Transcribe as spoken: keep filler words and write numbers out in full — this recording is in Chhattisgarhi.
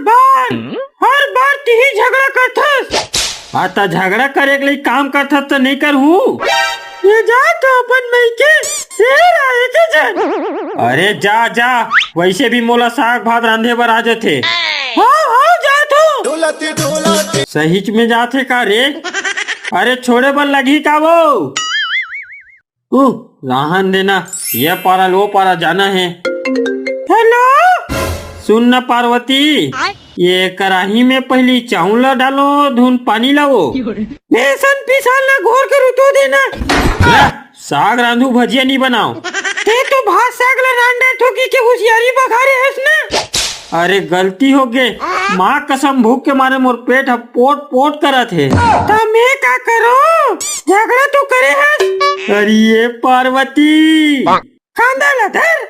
बार, हर बार तिही झगड़ा करथस। हाँ, त झगड़ा करे के लिए काम करथस त नहीं करहूँ। ये जा तो अपन मइके, शेर आए के जन। अरे जा, जा, वैसे भी मोला साग भात रांधे बर आ जाथे। हाँ, हाँ, जा तो। सहीच में जाथे का रे? अरे छोड़े बर लगही का वो? उ, रहन देना, ये पारा ले ओ पारा जाना हे। हेलो। सुन न पार्वती, ये कराही में पहिली चाउर ला डालो, धुन पानी लाओ। बेसन पिसान ला घोर के रुतो देना। ले, साग रांधू भजिया नहीं बनाओ। ते तो भात साग ला रांध डारथो कहिके हुसियारी बघारे हस ना। अरे गलती हो गे, माँ कसम भूख के मारे मोर पेट ह पोट पोट करत हे। त मैं का करो, झगड़ा तो करे हस। अरे ये पार्वती। कांदा ला धर।